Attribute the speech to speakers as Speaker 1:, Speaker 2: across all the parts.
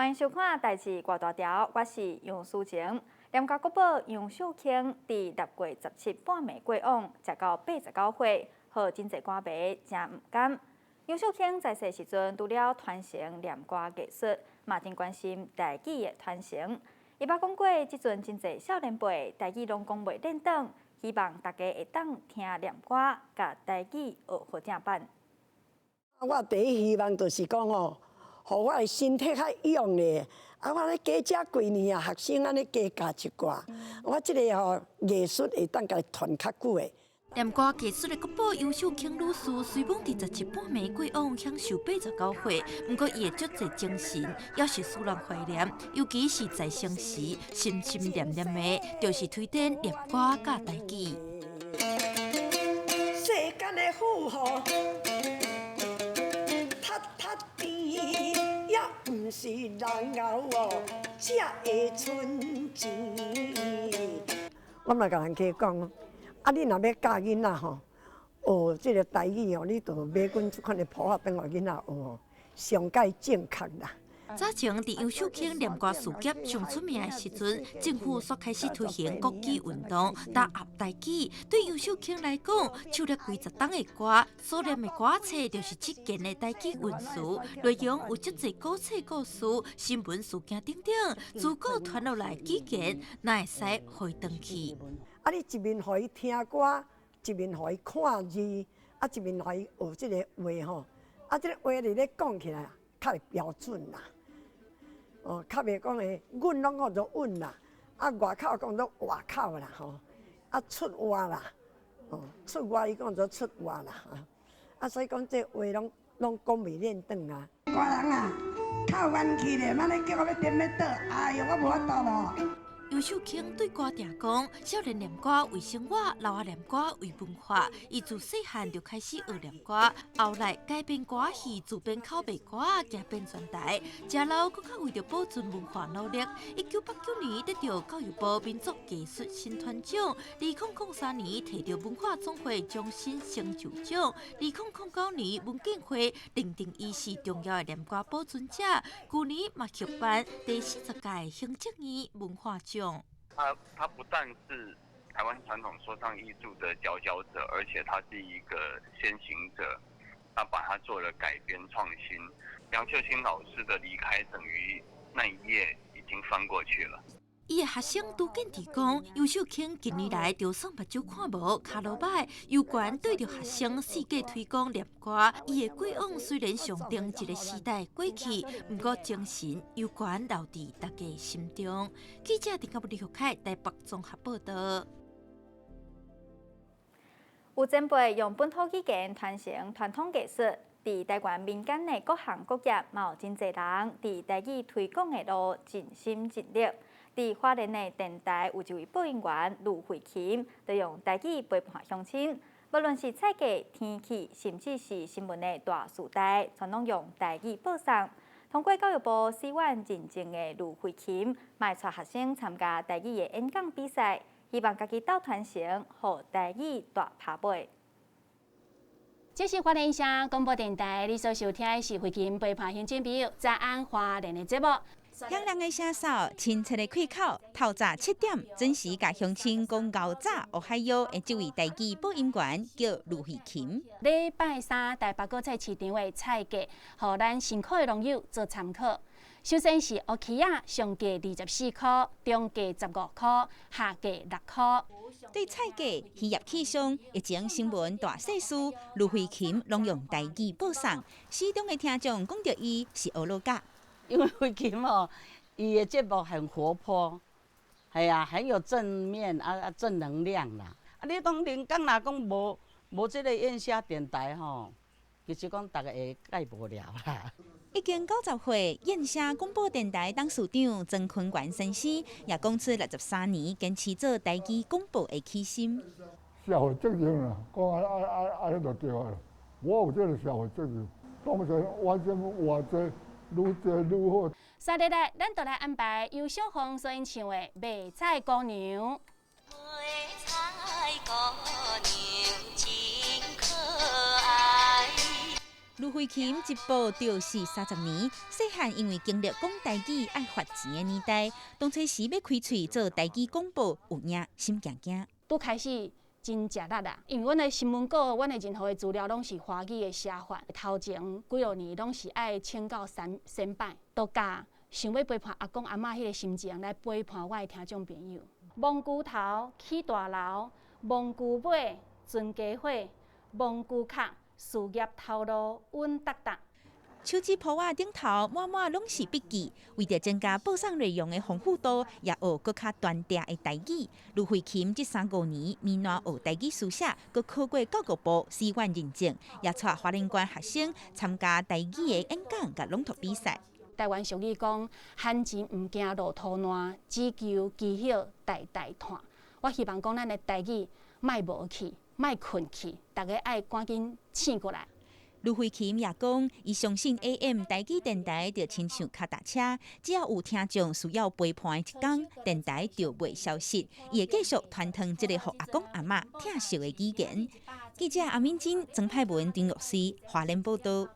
Speaker 1: 歡迎收看《代誌偌大條》，我是楊淑晴。念歌國寶楊秀卿佇6月17半暝過往，食到89歲，予真濟歌迷誠毋甘。楊秀卿在世時陣，除了傳承念歌藝術，嘛真關心台語的傳承。伊捌講過，這陣真濟少年輩台語攏講袂輪轉，希望大家會當聽念歌，共台語學好正版。
Speaker 2: 我第一希望就是講哦，予我的身體較勇咧。啊，我咧加遮幾年啊，學生按呢加教一寡，我這个吼藝術會當共傳較久的。
Speaker 3: 念歌藝術的國寶楊秀卿女士，雖罔佇17半暝過往，享壽89歲，毋過伊的足濟精神，猶是使人懷念。尤其是在生時，心心念念的，就是推展念歌佮台語。
Speaker 2: 世間的富豪，踢踢甜，也毋是人𠢕哦，才會賰錢。我嘛共人家講。啊！你若欲教囡仔吼，學這个台語哦，你就買阮這款的譜仔轉予囡仔學哦，上蓋正確啦。
Speaker 3: 早前佇楊秀卿念歌事業上出名的時陣，政府煞開始推行國語運動，打壓台語。對楊秀卿來講，唱了幾十冬的歌，所念的歌冊就是這件的台語文詞，內容有足濟古冊故事、新聞事件等等，如果傳落來語言，哪會使予伊斷去？
Speaker 2: 啊！你一面予伊聽歌，一面予伊看字，啊，一面予伊學這个話吼，啊，這个話你咧講起來較會標準啦。哦，較袂講的，阮攏講做阮啦，啊，外口講做外口啦，吼，啊，出外啦，哦，出外伊講做出外啦，啊，所以講這話攏攏講袂輪轉啊。
Speaker 4: 大人啊，較冤去咧，按呢叫我欲顛欲倒，哎喲，我無法度咯。
Speaker 3: 楊秀卿對歌定講，少年念歌為生活，老仔念歌為文化。伊自細漢就開始學念歌，後來改編歌戲，自編口白歌，行遍全台。食老閣較為著保存文化努力。1989年得著教育部民族藝術新傳獎，2003年提著文化總會終身成就獎。2009年文建會認定伊是重要的念歌保存者。舊年嘛獲頒第40屆行政院文化獎。
Speaker 5: 他不但是台灣傳統說唱藝術的佼佼者，而且他是一個先行者，他把它做了改編創新。楊秀卿老師的離開，等於那一頁已經翻過去了。
Speaker 3: 伊的學生杜建志講，楊秀卿近年來就算目睭看無，跤路䆀，猶懸對著學生四界推廣念歌。伊的過往雖然象徵一个時代過去，毋過精神猶懸留佇大家心中。記者陳嘉李玉凱台北綜合報道。
Speaker 1: 有前輩用本土語言傳承傳統藝術，佇台灣民間的各行各業，嘛有真濟人佇台語推廣的路盡心盡力。佇花蓮的電台有一位播音員盧慧琴，就用台語陪伴鄉親。無論是菜價、天氣，甚至是新聞的大時代，全攏用台語報送。通過教育部司阮認證的盧慧琴，嘛會帶學生參加台語的演講比賽，希望家己鬥傳承，予台語大拍尾。
Speaker 6: 這是花蓮聲廣播電台，你所收聽的是慧琴陪伴鄉親朋友早安花蓮的節目。
Speaker 7: 響亮的聲嫂，親切的開口，透早7點準時共鄉親講𠢕早おはよう的這位台語播音員叫盧慧琴。
Speaker 6: 禮拜三台北果菜市場的菜價，予咱辛苦的農友做參考。首先是烏起仔，上價24箍，中價15箍，下價6箍。
Speaker 7: 對菜價、漁業氣象、疫情新聞大細事，盧慧琴攏用台語報送。始終的聽眾講著伊是學老甲。
Speaker 8: 因為慧琴哦，伊的節目很活潑，係啊，很有正面啊啊正能量啦。啊，你講人講若講無無這个燕聲電台吼，其實講逐家會蓋無聊啦。
Speaker 7: 已經90歲，燕聲廣播電台董事長曾坤元先生也講出63年堅持做台語廣播的起心。
Speaker 9: 社會責任啦，講啊啊啊啊，彼就對啊。我有這个社會責任，當然完全偌濟。愈濟愈好。
Speaker 6: 接落來，咱就來安排由小鳳所演唱的《賣菜姑娘》。
Speaker 10: 賣菜姑娘真可愛。
Speaker 7: 盧慧慧琴一報就是30年，細漢因為經歷講台語愛罰錢的年代，當初時欲開喙做台語廣播，有影心驚驚。
Speaker 6: 拄開始真食力啦，因為阮的新聞稿、阮的任何的資料攏是華語的寫法，頭前幾落年攏是愛請教三先擺，都教想欲陪伴阿公阿嬤彼个心情來陪伴我的聽眾朋友。魍龜頭起大樓，魍龜尾船家伙，魍龜殼。事業頭路穩當當。
Speaker 7: 手指鋪仔頂頭滿滿攏是筆記，為著增加報送內容的豐富度，也學閣較端正的台語。盧慧琴這三五年，闽南學台語書寫，閣考過教育部司院認證，也帶花蓮縣學生參加台語的演講佮朗讀比賽。
Speaker 6: 台灣俗語講：番錢毋驚路途爛，只求機曉代代傳。我希望講咱的台語莫無去。莫睏去，逐家愛趕緊醒過來。
Speaker 7: 盧慧琴也講，伊相信 AM 台語電台就親像跤踏車，只要有聽眾需要陪伴的一天，電台就袂消失。伊會繼續傳承這個予阿公阿嬤疼惜的語言。記者阿敏珍、曾派文、丁律師，花蓮報道。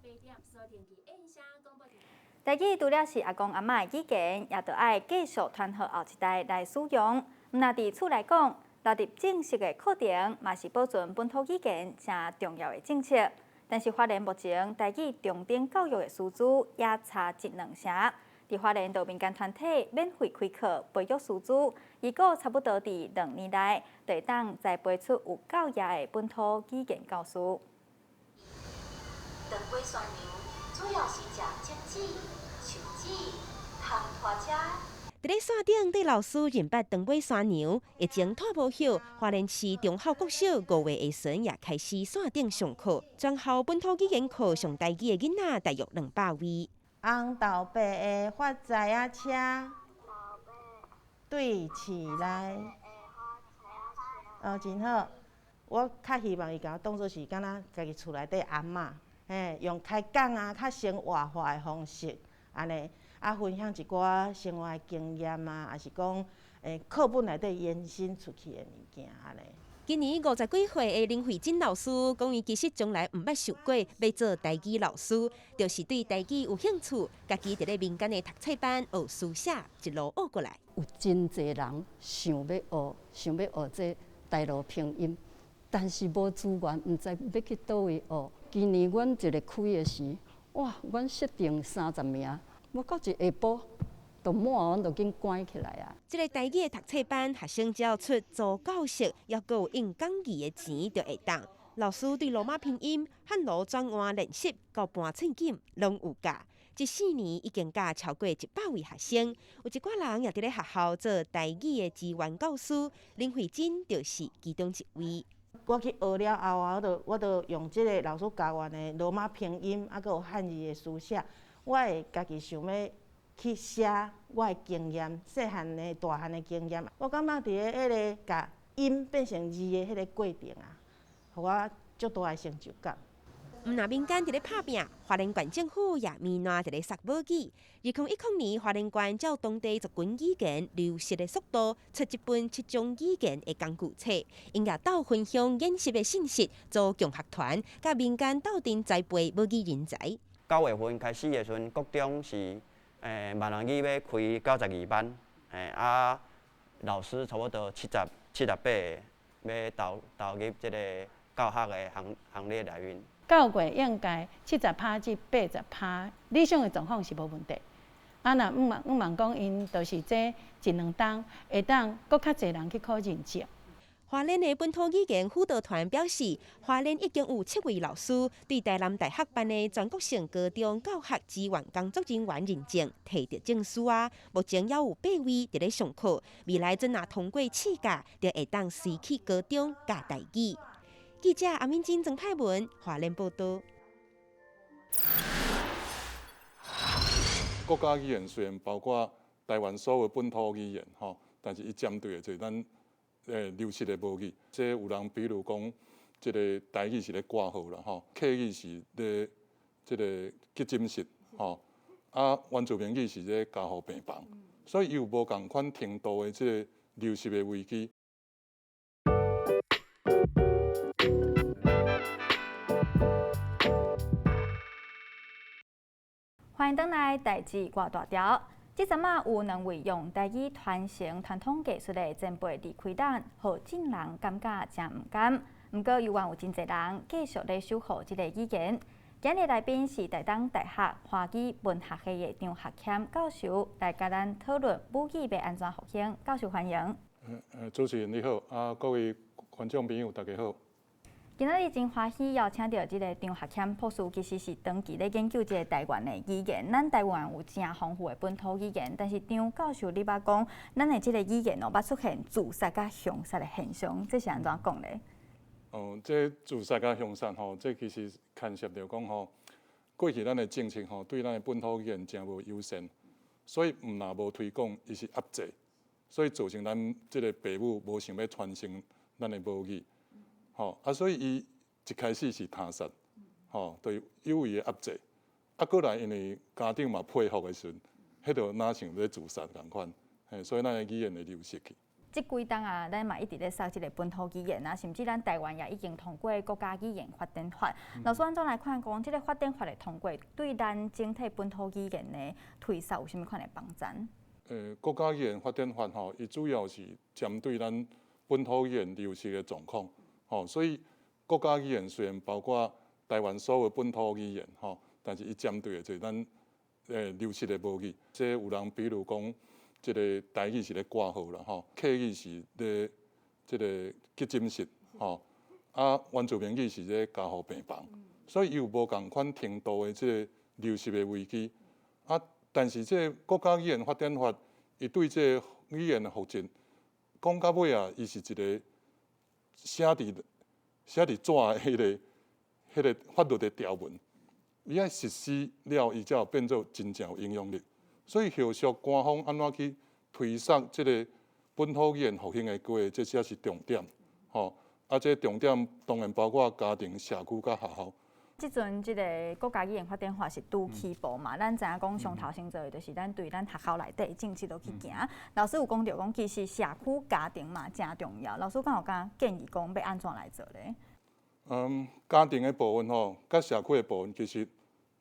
Speaker 1: 台語除了是阿公阿嬤的語言，也著愛繼續傳予後一代來使用。毋但佇厝內講。納入正式的課程，嘛是保存本土語言誠重要的政策。但是花蓮目前台語中等教育的師資也差一兩成。佇花蓮的民間團體免費開課培育師資，預估差不多佇2年內，就會當栽培出有夠額的本土語言教師。
Speaker 3: 長尾山娘主要是食種子、樹子、烘拖車。
Speaker 7: 佇咧山頂對老師認捌長尾山娘，疫情拖無歇，花蓮市忠孝國小5月下旬也開始線頂上課，全校本土語言課上台語的囡仔大約200位。
Speaker 10: 紅豆白的發財仔車，對起來，哦，真好。我較希望伊共我當做是敢若家己厝內底阿嬤，嘿，用開講啊，較生活化的方式，按呢。啊，分享一寡生活的經驗啊，抑是講課本內底延伸出去的物件按呢。
Speaker 7: 今年50幾歲的林慧珍老師講，伊其實從來毋捌想過欲做台語老師，就是對台語有興趣，家己佇咧民間的讀冊班學書寫，一路學過來。
Speaker 11: 有真濟人想欲學，想欲學這台羅拼音，但是無資源，毋知欲去佗位學。今年阮一个開的時，哇，阮設定30名。無到一下晡，就滿，阮就緊關起來啊！
Speaker 7: 這个台語的讀冊班，學生只要出租教室，抑閣有印講義的錢就會當。老師對羅馬拼音、漢羅轉換練習，到盤喙錦，攏有教。這4年已經教超過100位學生，有一寡人也佇咧學校做台語的支援教師。林慧珍就是其中一位。
Speaker 10: 我去學了後啊，我就用這个老師教阮的羅馬拼音，啊，閣有漢字的書寫。我會家己想欲去寫我的經驗，細漢的、大漢的經驗。我感覺佇咧彼个共音變成字的彼个過程啊，予我足大的成就感。
Speaker 7: 毋但民間佇咧拍拚，花蓮縣政府也暝爛佇咧捒母語。2010年，花蓮縣照當地族群語言流失的速度，出一本七種語言的工具冊，𪜶也鬥分享演習的信息，組共學團，佮民間鬥陣栽培母語人才。
Speaker 12: 9月份開始的時陣，國中是閩南語欲開92班，啊，老師差不多78個欲投入這个教學的行列內面。
Speaker 13: 9月應該70%至80%，理想的狀況是無問題。啊，若向望講，𪜶就是這一兩冬會當閣較濟人去考認證。
Speaker 7: 花蓮的本土語言輔導團表示，花蓮已經有七位老師對台南大學辦的全國性高中教學支援工作人員認證，提著證書啊。目前猶有八位佇咧上課，未來陣若通過試教，就會當隨去高中教台語。記者阿敏珍、曾派文，花蓮報道。
Speaker 14: 國家語言雖然包括台灣所有本土語言，吼，但是伊針對的就是咱流失的母語。這有人比如講，這个台語是咧掛號啦，吼，客語是咧這个急診室，吼，啊，原住民語是咧加護病房，所以伊有無仝款程度的這个流失的危機。
Speaker 1: 歡迎轉來代誌外大條。這陣仔有兩位用台語傳承傳統藝術的前輩離開咱，予眾人感覺誠毋甘。毋過，猶原有真濟人繼續咧守護這個語言。今日來賓是台東大學華語文學系的張學謙教授，來佮咱討論母語欲按怎復興。教授歡迎。
Speaker 14: 主持人你好，啊各位觀眾朋友大家好。
Speaker 1: 今仔日真歡喜邀請著這个張學謙博士，其實是長期咧研究這个台灣的語言。咱台灣有誠豐富的本土語言，但是張教授你捌講，咱的這个語言哦，捌出現自殺佮凶殺的現象，這是按怎講咧？
Speaker 14: 哦，這自殺佮凶殺吼，這其實牽涉著講吼，過去咱的政策吼，對咱的本土語言誠無友善，所以毋若無推廣，伊是壓制，所以造成咱這个爸母無想欲傳承咱的母語。吼啊，所以伊一開始是他殺，吼，對有意的壓制，啊，閣來因為家長嘛配合的時陣，彼就若像咧自殺仝款，嘿，所以咱的語言會流失去。
Speaker 1: 這幾冬啊，咱嘛一直咧殺這个本土語言啊，甚至咱台灣也已經通過國家語言發展法。老師按怎來看講，這个發展法的通過，對咱整體本土語言的推捒有啥物款的幫助？
Speaker 14: 國家語言發展法吼，伊主要是針對咱本土語言流失的狀況。吼，所以國家語言雖然包括台灣所有本土語言，吼，但是伊針對的就是咱流失的母語。這有人比如講，這个台語是咧掛號啦，吼，客語是咧這个急診室，吼，啊，原住民語是咧加護病房，所以伊有無仝款程度的這个流失的危機。啊，但是這个國家語言發展法，伊對這个語言的復振，講到尾啊，伊是一个寫佇紙的彼个法律的條文，伊愛實施了，伊才有變做真正有影響力。所以後續官方按怎去推捒這个本土語言復興的計劃，這才是重點。吼，啊，這重點當然包括家庭、社區佮學校。
Speaker 1: 這陣這个國家語言發展法是拄起步嘛，咱知影講上頭先做的就是咱對咱學校內底政策落去行。老師有講著講，其實社區家庭嘛誠重要。老師敢有敢建議講欲按怎來做咧？
Speaker 14: 家庭的部分吼，佮社區的部分，其實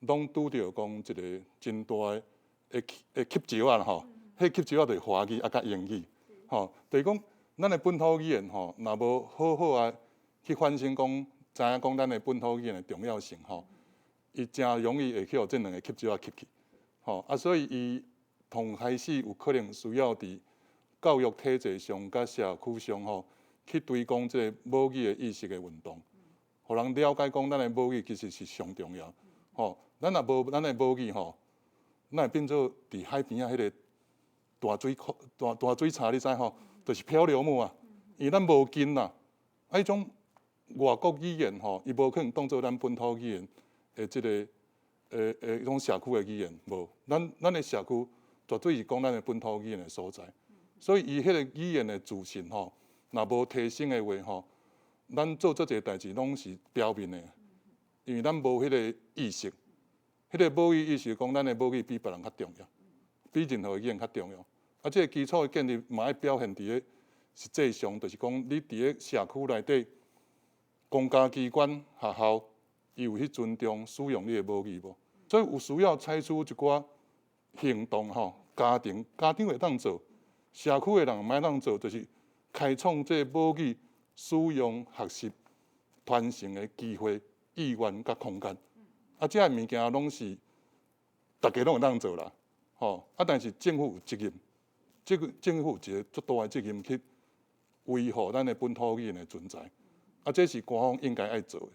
Speaker 14: 攏拄著講一个真大的會吸石仔啦吼，彼吸石仔就是華語啊佮英語，吼，就是講咱的本土語言吼，若無好好啊去反省講。知影講咱的本土語言的重要性吼，伊誠容易會去予這兩个吸石仔吸去，吼啊，所以伊從開始有可能需要佇教育體制上佮社區上吼，去推廣這个母語的意識的運動，予人了解講咱的母語其實是上重要，吼，咱若無咱的母語吼，咱會變做佇海邊仔彼个大水庫、大大水槽，你知吼，就是漂流木啊，因為咱無根啦，啊，彼種。外國語言吼，伊無可能當做咱本土語言的這个彼種社區的語言，無。咱的社區絕對是講咱的本土語言的所在，所以伊彼个語言的自信吼，若無提升的話吼，咱做足濟代誌攏是表面的，因為咱無彼个意識，彼个母語意識講咱的母語比別人較重要，比任何語言較重要。啊，這个基礎的建立嘛愛表現佇咧實際上，就是講你佇咧社區內底。公家機關、學校，伊有去尊重使用你的母語無？所以有需要採取一寡行動吼，家庭家長會當做，社區的人嘛會當做，就是開創這個母語使用、學習、傳承的機會、意願佮空間。啊，這个物件攏是逐家攏會當做啦，吼！啊，但是政府有責任，這个政府有一個足大的責任去維護咱的本土語言的存在。啊，這是官方應該愛做的。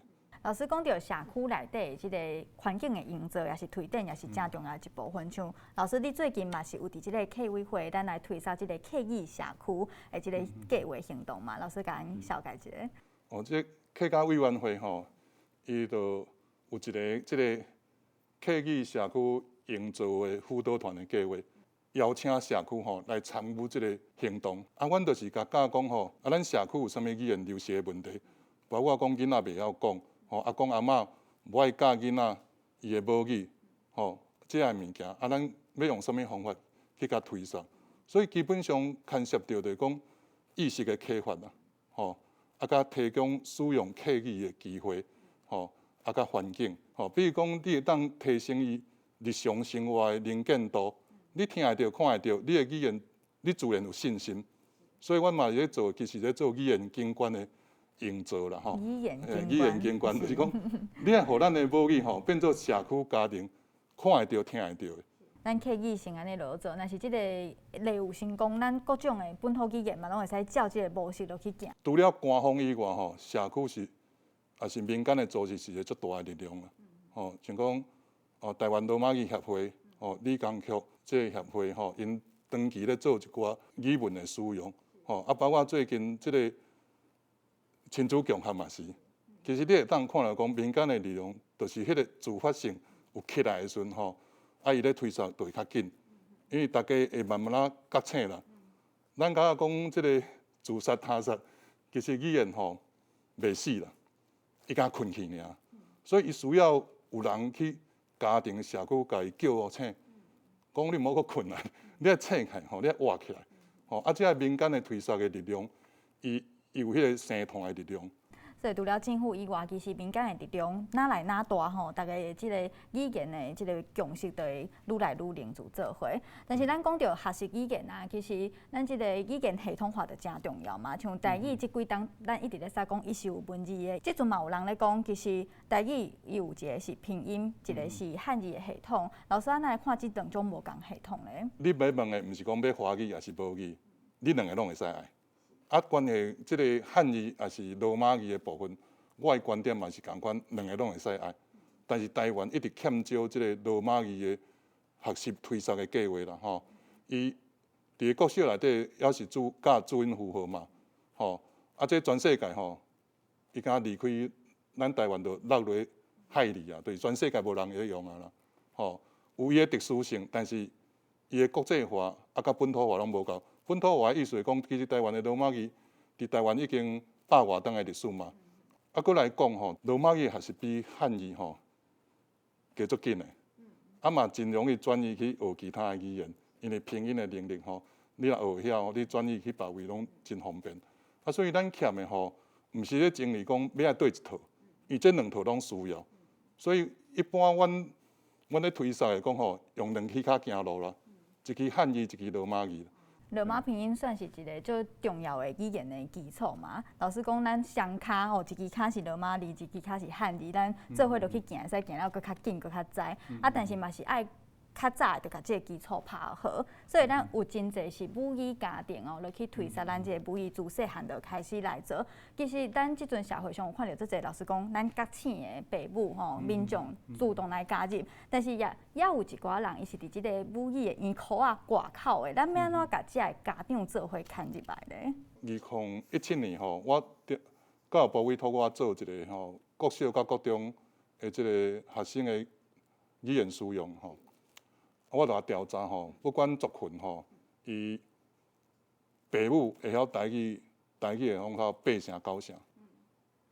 Speaker 1: 老師講著社區內底這个環境的營造，也是推展，也是誠重要的一部分。像老師，你最近嘛是有佇這个客委會，咱來推捒這个客語社區的這个計劃行動嘛？老師共咱紹介一下。
Speaker 14: 哦，這個客家委員會吼，伊就有一个這个客語社區營造的輔導團的計劃。邀請社區吼來參與這个行動。啊，阮就是共教講吼，啊，咱社區有啥物語言流失的問題，包括講囡仔袂曉講，吼，阿公阿嬤無愛教囡仔伊的母語，吼，這个物件，啊，咱欲用啥物方法去共推捒？所以基本上牽涉著就是講意識的啟發啦，吼，啊，佮提供使用客語的機會，吼，啊，佮環境，吼，比如講你會當提升伊，日常生活的能見度，你聽會著、看會著，你的語言你自然有信心。所以阮嘛是咧做，其實咧做語言景觀的營造啦，吼。
Speaker 1: 語言景觀。
Speaker 14: 語言景觀就是講，你愛予咱的母語吼變做社區家庭看會著、聽會著的。
Speaker 1: 咱客語先按呢落做，若是這個例有成功，咱各種的本土語言嘛，攏會使照這個模式落去行。
Speaker 14: 除了官方以外，吼，社區是也是民間的組織是一個足大的力量啦。吼，像講哦，台灣羅馬語協會，吼，理工局這個協會，吼，𪜶長期咧做一寡語文的使用，吼，啊，包括最近這個親子共學嘛是，其實你會當看著講民間的力量，就是彼個自發性有起來的時陣，吼。啊，伊咧推捒就會較緊，因為大家會慢慢仔覺醒啦。咱感覺講這個自殺他殺，其實語言吼袂死啦，伊敢睏去爾，所以伊需要有人去家庭社區共伊叫醒，講你毋好閣睏啦，你愛醒起來吼，你愛活起來吼。啊，這個民間的推捒的力量，伊伊有彼個生團的力量。
Speaker 1: 所以除了政府以外，其實民間的力量愈來愈大吼，大家的這個語言的這個共識就會愈來愈凝聚做伙。但是咱講著學習語言啊，其實咱這個語言系統化就誠重要嘛。像台語這幾冬，咱一直咧使講伊是有文字的。這陣嘛有人咧講，其實台語伊有一個是拼音，一個是漢字的系統。老師，按怎來看這兩種無仝系統咧？
Speaker 14: 你欲問的毋是講欲華語抑是母語，你兩个攏會使愛。啊，關係這個漢字抑是羅馬字的部分，我的觀點嘛是仝款，兩个攏會使愛。但是台灣一直欠少這個羅馬字的學習推捒的計劃啦，吼。伊佇個國小內底猶是注教注音符號嘛，吼。啊，這全世界吼，伊敢離開咱台灣就落落海裡啊，就是全世界無人會用啊啦，吼。有伊的特殊性，但是伊的國際化啊，佮本土化攏無夠。本土化的意思是講，其實台灣的羅馬字佇台灣已經百外冬的歷史嘛。啊，閣來講吼，羅馬字還是比漢字吼加足緊的，啊嘛真容易轉移去學其他的語言，因為拼音的能力吼，你若學會曉，你轉移去別位攏真方便。啊，所以咱欠的吼，毋是咧爭議講欲愛佗一套，伊這兩套攏需要。所以一般阮阮咧推捒的講吼，用兩支跤行路啦，一支漢字，一支羅馬字。
Speaker 1: 羅馬拼音算是一个足重要的語言的基礎嘛。老師講，咱雙跤吼，一支跤是羅馬字，一支跤是漢字，咱做伙落去行，會使行了閣較緊，閣較知。啊，但是嘛是愛較早就共這个基礎拍好。所以咱有真濟是母語家庭哦，落去推捒咱這个母語，自細漢就開始來做。其實咱這陣社會上有看著足濟老師講，咱覺醒的爸母吼，民眾主動來加入，但是也也有一寡人，伊是佇這个母語的嬰殼仔外口的，咱欲按怎共遮个家長做伙牽入來咧？
Speaker 14: 2017年吼，我教育部委託我做一个吼國小佮國中的這個學生的語言使用吼，我就調查吼，不管族群吼，伊爸母會曉台語，台語的攏到八成九成。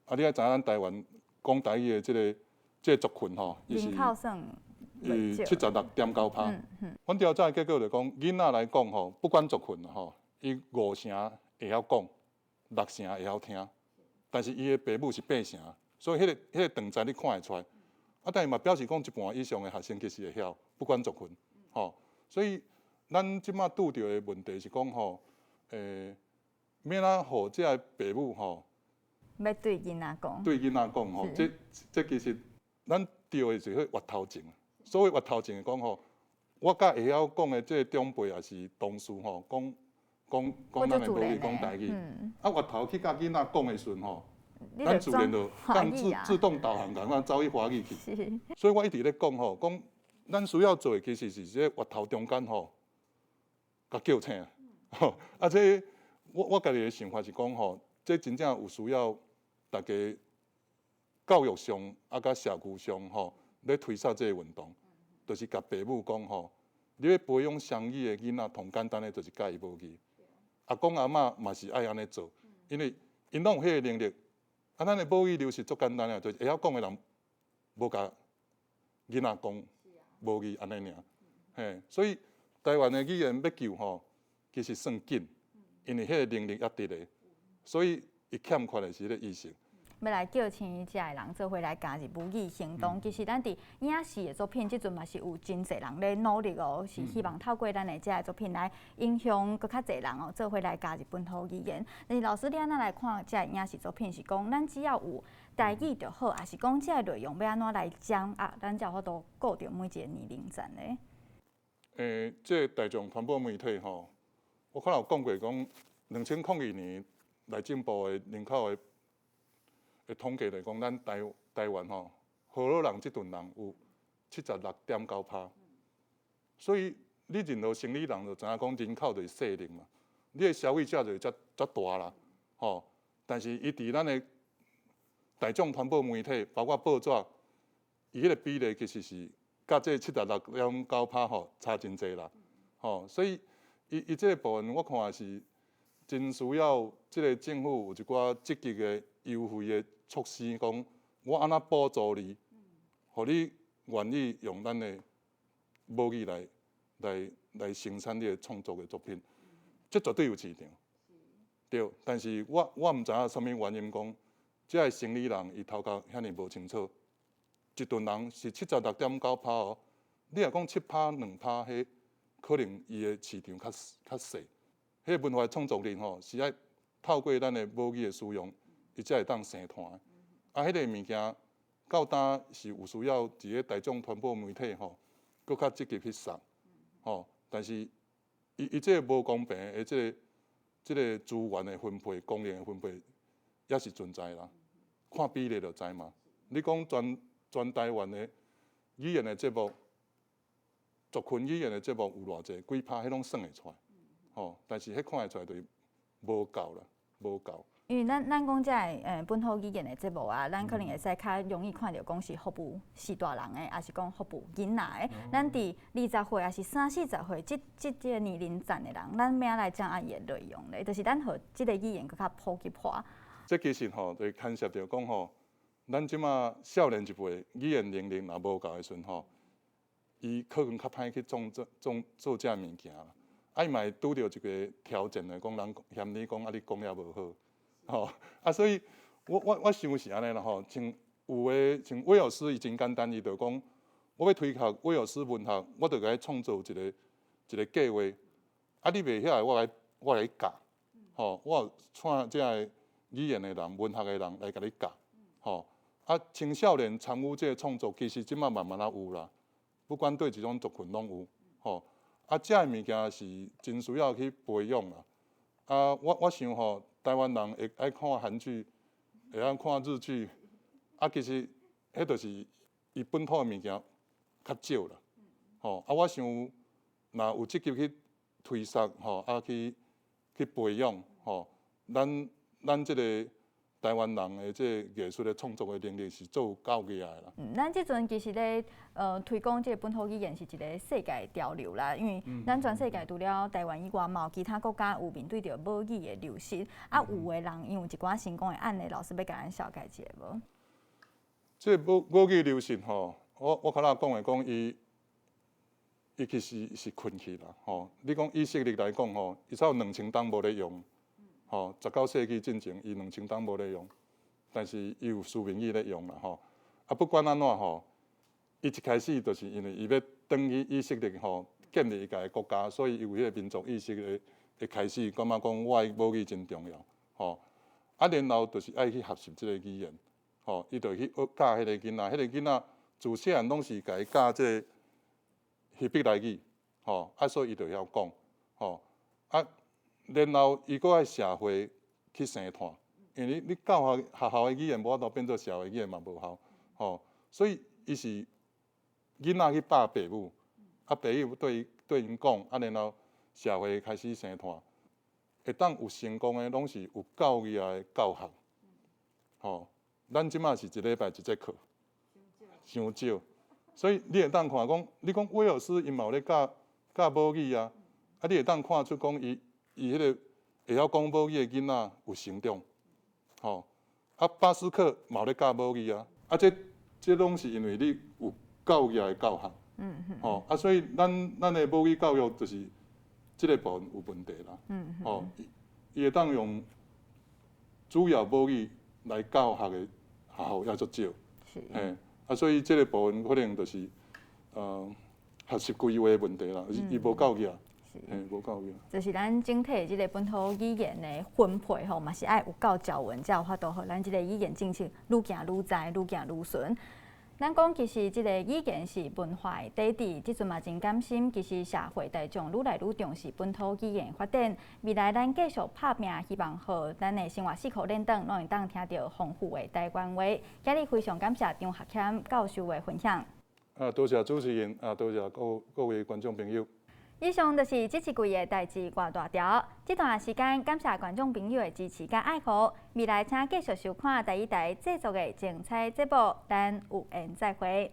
Speaker 14: 啊，你愛知影咱台灣講台語的這個族群吼，伊是伊76.9%。阮調查的結果就講，囡仔來講吼，不管族群吼，伊五成會曉講，六成會曉聽，但是伊的爸母是八成，所以彼個斷層你看會出來。啊，但是嘛表示講一半以上的學生其實會曉，不管族群，吼。所以咱這馬拄著的問題是講吼，欲按怎予這个爸母吼，
Speaker 1: 欲對囡仔講，
Speaker 14: 對囡仔講吼，這其實咱著的是彼源頭前。所謂源頭前講吼，我佮會曉講的這个長輩抑是同事吼，講講講咱的母語，講台語。啊，源頭去佮囡仔講的時陣吼，咱自然就共自動導航，共咱走去華語去。所以我一直咧講吼，講咱需要做的其實是這個源頭中間吼，共叫醒。吼，啊，這我家己的想法是講吼，這真正有需要大家教育上啊，佮社區上吼，咧推捒這个運動，就是共爸母講吼，你欲培養雙語的囡仔，上簡單的就是教伊母語。阿公阿嬤嘛是愛按呢做，因為𪜶攏有彼个能力。啊，咱的母語流失足簡單啊，就是會曉講的人無共囡仔講母語按呢爾。嘿，所以台灣的語言欲救吼，其實算緊，因為彼个能力猶佇咧，所以伊欠缺的是彼个意識。
Speaker 1: 欲來叫醒遮的人做伙來加入母語行動。其實咱佇影視的作品，這陣嘛是有真濟人咧努力哦，是希望透過咱的遮的作品來影響閣較濟人哦，做伙來加入本土語言。但是老師，你按怎來看遮的影視作品？是講咱只要有台語就好，抑是講遮的內容欲按怎來講啊？咱才有法度顧著每一個年齡層咧？
Speaker 14: 這個大眾傳播媒體吼，我可能有講過講，2002年內政部的人口的統計來講，咱台灣吼，河洛人這陣人有76.9%，所以你任何生理人就知影講人口就是細粒嘛，你的消費者就會遮遮大啦，吼。但是伊佇咱的大眾傳播媒體，包括報紙，伊彼個比例其實是佮這76.9%吼差真濟啦，吼，所以伊這個部分我看是真需要這個政府有一寡積極的優惠的措施，講我按怎補助你，予你願意用咱的母語來生產你的創作的作品，這絕對有市場，對。但是我毋知影啥物原因講，這个生理人伊頭殼遐爾無清楚，一陣人是76.9%哦，你若講7趴2趴，彼可能伊的市場較較細。彼個文化創作力吼，是愛透過咱的母語的使用，伊才會當生團。啊，彼個物件到今是有需要佇咧大眾傳播媒體吼，閣較積極去送，吼。但是伊伊這個無公平的這個資源的分配、功能的分配，也是存在啦。看比例就知嘛。你講全台灣的語言的節目，族群語言的節目有偌濟，幾趴，彼攏算會出來。吼，但是彼看會出來就是無夠啦，無夠。
Speaker 1: 因為咱講這个本土語言的節目啊，咱可能會使較容易看著講是服務序大人的，抑是講服務囡仔的。咱佇20歲，抑是三四十歲，這個年齡層的人，咱欲按怎來掌握伊的內容咧？就是咱予這個語言閣較普及化。
Speaker 14: 這其實吼，就牽涉著講吼，咱這馬少年一輩語言能力若無夠的時陣吼，伊可能較歹去創做創做這物件啦。啊，伊嘛會拄著一個挑戰的，講人嫌你講啊，你講了無好，吼啊，所以我想是按呢啦吼，像有的像威爾斯伊真簡單，伊就講我欲推學威爾斯文學，我就共伊創造一個計劃，啊，你袂曉的，我來教，吼，我有請這个語言的人、文學的人來共你教，吼，啊，青少年參與這个創作，其實這馬慢慢仔有啦，不管對一種族群攏有，吼。啊，這个物件是真需要去培養啦。啊，我想吼，台灣人會愛看韓劇，會曉看日劇，啊，其實彼就是伊本土的物件較少啦。吼，啊，我想若有積極去推捒吼，啊，去培養吼，咱這个台灣人的這個藝術的創作的能力是做夠額的啦。
Speaker 1: 嗯，咱這陣其實咧，推廣這個本土語言是一個世界潮流啦，因為咱全世界除了台灣以外，嘛有其他國家有面對著母語的流失。啊，有的人因有一寡成功的案例，老師欲共咱紹介一下無？
Speaker 14: 這個母語流失吼，我較早講的講伊其實是困去啦，吼。你講以色列來講吼，伊才有2000冬無咧用。吼，19世紀進前，伊2000冬無咧用，但是伊有書面語咧用啦，吼。啊，不管按怎吼，伊一開始就是因為伊欲轉去以色列吼，建立伊家的國家，所以伊有彼個民族意識的開始，感覺講我的母語真重要，吼。啊，然後就是愛去學習這個語言，吼，伊就去學教彼個囡仔，彼個囡仔自細漢攏是共伊教這個希伯來語，吼，啊，所以伊就曉講，吼，啊。然後伊閣愛社會去生湠，因為你教學學校的語言無法度變做社會語言嘛無效，吼，所以伊是囡仔去拍爸母，啊爸母對𪜶講，啊然後社會開始生湠，會當有成功的攏是有夠額的教學，吼，咱這馬是一禮拜一節課，傷少，所以你會當看講，你講威爾斯伊嘛有咧教教母語啊，啊你會當看出講伊。伊彼個會曉講母語的囡仔有成長，吼啊巴斯克嘛有咧教母語啊，啊這攏是因為你有夠額的教學，吼啊所以咱的母語教育就是這個部分有問題啦，吼伊會當用主要母語來教學的學校也足少。嘿，啊，所以這个部分可能就是學習規劃的問題啦，伊無夠額，嘿，無夠額。
Speaker 1: 就是咱整體這个本土語言的分配吼，嘛是愛有夠條文，才有法度予咱這个語言政策愈行愈知，愈行愈順。咱講其實這个語言是文化的底底，這陣嘛真感心，其實社會大眾愈來愈重視本土語言發展。未來咱繼續拍拚，希望予咱的生活四箍連轉，攏會當聽著豐富的台灣話。今日非常感謝張學謙教授的分享。
Speaker 14: 啊，多謝主持人，啊，多謝各位觀眾朋友。
Speaker 1: 以上就是這一季的代誌外大條。這段時間感謝觀眾朋友的支持佮愛護。未來請繼續收看第一台製作的精彩節目，咱有緣再會。